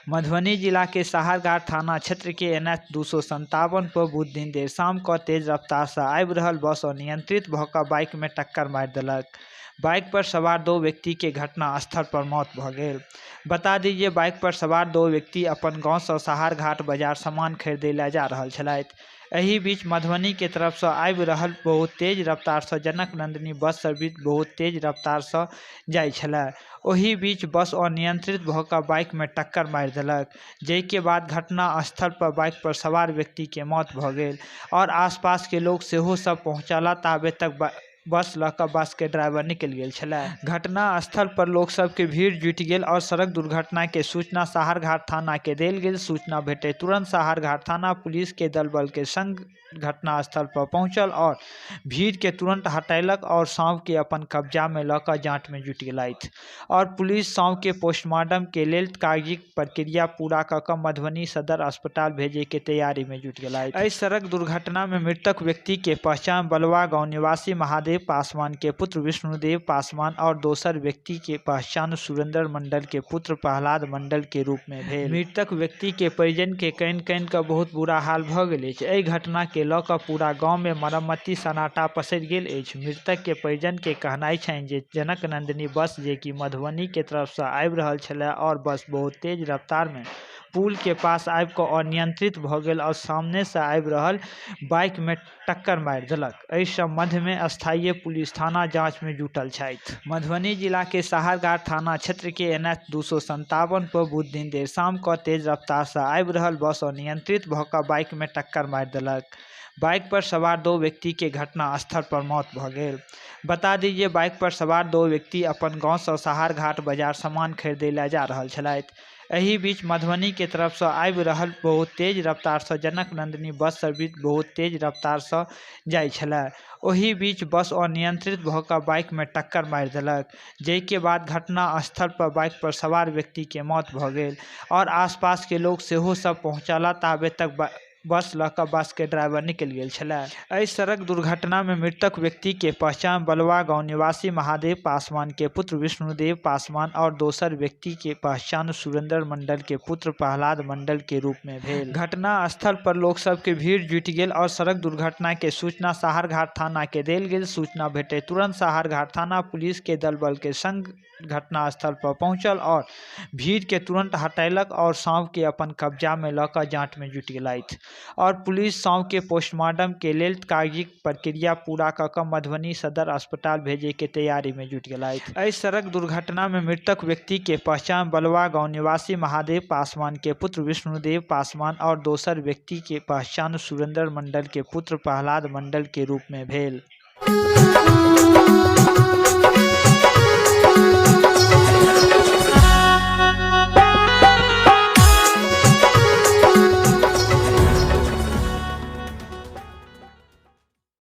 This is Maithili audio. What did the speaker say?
मधुबनी जिला के साहरघाट थाना क्षेत्र के NH 257 पर बुध दिन देर शाम क तेज रफ्तार से आबि रहल बस अनियंत्रित भ क बाइक में टक्कर मारि देलक। बाइक पर सवार दो व्यक्ति के घटना स्थल पर मौत भ गेल। बता दीजिए बाइक पर सवार दो व्यक्ति अपन गांव से साहरघाट बाजार सामान खरीदे ला जा रहल छलथि। एहि बीच मधुबनी के तरफ से आबि रहल बहुत तेज रफ्तार से जनक नंदिनी बस सर्विस बहुत तेज रफ्तार से जाइ छलै। ओहि बीच बस अनियंत्रित भ क बाइक में टक्कर मारि देलक, जाहिके बाद घटना स्थल पर बाइक पर सवार व्यक्ति के मौत भ गेल और आसपास के लोग सेहो सब पहुंचला ताबे तक बस ल क बस के ड्राइवर निकलि गेल छलै। घटना स्थल पर लोक सब के भीड़ जुटि गेल और सड़क दुर्घटना के सूचना साहरघाट थाना के देल गेल। सूचना भेटै तुरंत साहरघाट थाना पुलिस के दल बल के संग घटना स्थल पर पहुंचल और भीड़ के तुरंत हटेलक और शव के अपन कब्जा में ल क जांच में जुटि गेलथि और पुलिस शव के पोस्टमार्टम के लेल कागजी प्रक्रिया पूरा क क मधुबनी सदर अस्पताल भेजे के तैयारी में जुटि गेलथि। एहि सड़क दुर्घटना में मृतक व्यक्ति के पहचान बलवा गांव निवासी महादेव पासवान के पुत्र विष्णुदेव पासवान और दोसर व्यक्ति के पहचान सुरेंद्र मंडल के पुत्र प्रहलाद मंडल के रूप में भेल। मृतक व्यक्ति के परिजन के कानि कानि क बहुत बुरा हाल भ गेल अछि। एहि घटना के ल क पूरा गांव में मरम्मती सन्नाटा पसरि गेल अछि। मृतक के परिजन के कहनाइ छनि जे जनक नंदिनी बस जे कि मधुबनी के तरफ से आबि रहल छलै और बस बहुत तेज रफ्तार में पुल के पास आबि क अनियंत्रित भ गेल और सामने से आबि रहल बाइक में टक्कर मारि देलक। एहि संबंध में स्थानीय पुलिस थाना जांच में जुटल छथि। मधुबनी जिला के साहरघाट थाना क्षेत्र के NH 257 पर बुध दिन देर शाम क तेज रफ्तार से आबि रहल बस अनियंत्रित भ क बाइक में टक्कर मारि देलक। बाइक पर सवार दो व्यक्ति के घटना स्थल पर मौत भ गेल। बता दीजिए बाइक पर सवार दो व्यक्ति अपन गांव से साहरघाट बाजार सामान खरीदे ला जा रहल छलथि। एहि बीच मधुबनी के तरफ से आबि रहल बहुत तेज रफ्तार से जनक नंदिनी बस सर्विस बहुत तेज रफ्तार से जाइ छलै। ओहि बीच बस अनियंत्रित भ क बाइक में टक्कर मारि देलक, जाहिके बाद घटना स्थल पर बाइक पर सवार व्यक्ति के मौत भ गेल और आसपास के लोग सेहो सब पहुंचला ताबे तक बस ल क बस के ड्राइवर निकलि गेल छलै। एहि सड़क दुर्घटना में मृतक व्यक्ति के पहचान बलवा गांव निवासी महादेव पासवान के पुत्र विष्णुदेव पासवान और दोसर व्यक्ति के पहचान सुरेंद्र मंडल के पुत्र प्रहलाद मंडल के रूप में भेल। घटना स्थल पर लोक सब के भीड़ जुटि गेल और सड़क दुर्घटना के सूचना साहरघाट थाना के देल गेल। सूचना भेटै तुरंत साहरघाट थाना पुलिस के दल बल के संग घटना स्थल पर पहुंचल और भीड़ के तुरंत हटेलक और शव के अपन कब्जा में ल क जांच में जुटि गेलथि और पुलिस शव के पोस्टमार्टम के लेल कागजी प्रक्रिया पूरा क क मधुबनी सदर अस्पताल भेजे के तैयारी में जुटि गेलथि। एहि सड़क दुर्घटना में मृतक व्यक्ति के पहचान बलवा गांव निवासी महादेव पासवान के पुत्र विष्णुदेव पासवान और दोसर व्यक्ति के पहचान सुरेंद्र मंडल के पुत्र प्रहलाद मंडल के रूप में भेल।